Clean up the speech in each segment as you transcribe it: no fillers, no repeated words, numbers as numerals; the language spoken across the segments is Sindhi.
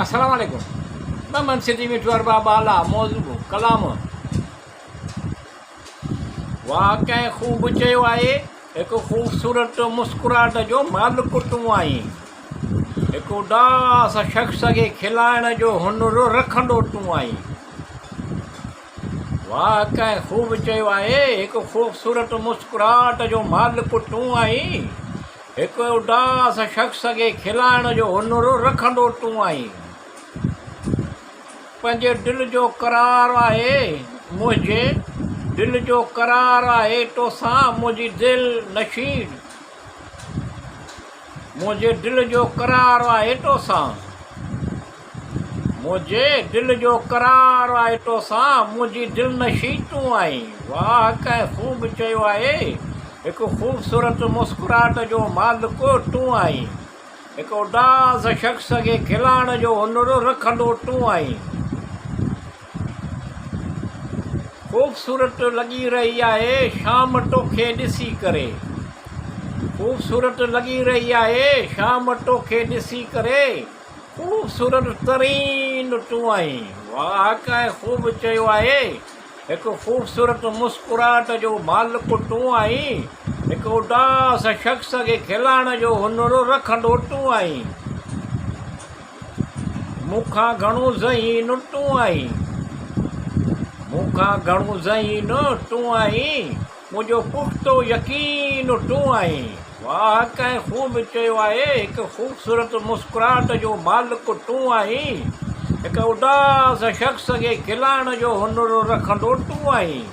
السلام عليڪم محمد سنڌي مٺو ارباب بالا موضوع ڪلام واھ ڪنهن خوب چيو آهي هڪ خوبصورت مسڪراهٽ جو مالڪ تون آهين هڪ اداس شخص کي کلائڻ جو هنر رکندو تون آهين واھ ڪنهن خوب چيو آهي هڪ خوبصورت مسڪراهٽ جو مالڪ تون آهين هڪ اداس شخص کي کلائڻ جو هنر رکندو تون آهين. پنهنجي دل جو قرار آهي منهنجي دل جو قرار آهي توسان منهنجي دل نشين منهنجي دل جو قرار آهي توسان. منهنجي دل جو قرار آهي توسان، منهنجي دلنشين تون آهين. واهه ڪنهن خوب چيو آهي، هڪ خوبصورت مسڪراهٽ جو مالڪ تون آهين. هڪ اداس شخص کي کلائڻ جو هنر رکندو تون آهين. خوبصورت لڳي رهي آهي شام توکي ڏسي ڪري. خوبصورت لڳي رهي آهي شام توکي ڏسي ڪري. خوبصورت ترين تون آهين. واهه ڪنهن خوب چيو آهي. هڪ خوبصورت مسڪراهٽ جو مالڪ تون آهين. هڪ اداس شخص کي کلائڻ جو هنر رکندو تون آهين. مون کان گهڻو ذهين تون آهين. مون کان گهڻو ذهين تون آهين. منهنجو پختو يقين تون آهين. واهه ڪنهن خوب چيو آهي هڪ خوبصورت مسڪراهٽ جو مالڪ تون آهين. هڪ اداس شخص کي کلائڻ جو هنر رکندو تون آهين.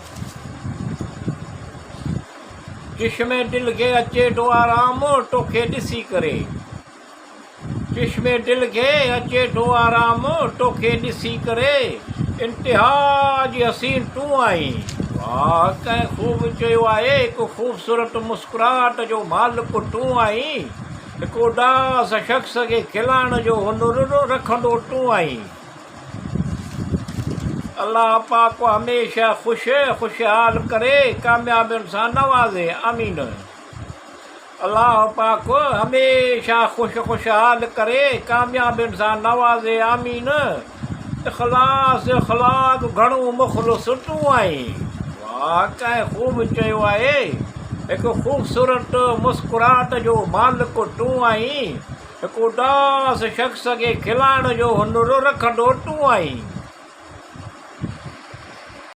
چشم دل کي اچي ٿو آرام توکي ڏسي ڪري. چشم دل کي اچي ٿو آرام توکي ڏسي ڪري انتها جي حسين تون آهين. واهه ڪنهن خوب چيو آهي هڪ خوبصورت مسڪراهٽ جو مالڪ تون آهين هڪ اداس شخص کي کلائڻ جو هنر رکندو تون آهين. الله پاڪ هميشه خوش خوشحال ڪري ڪاميابين سان نوازي آمين. الله پاڪ هميشه خوش خوشحال ڪري ڪاميابين سان نوازي آمين اخلاص اخلاق گهڻو مخلص تون آهين واھ ڪنهن خوب چيو آهي هڪ خوبصورت مسڪراهٽ جو مالڪ تون آهين هڪ اداس شخص کي کلائڻ جو هنر رکندو تون آهين.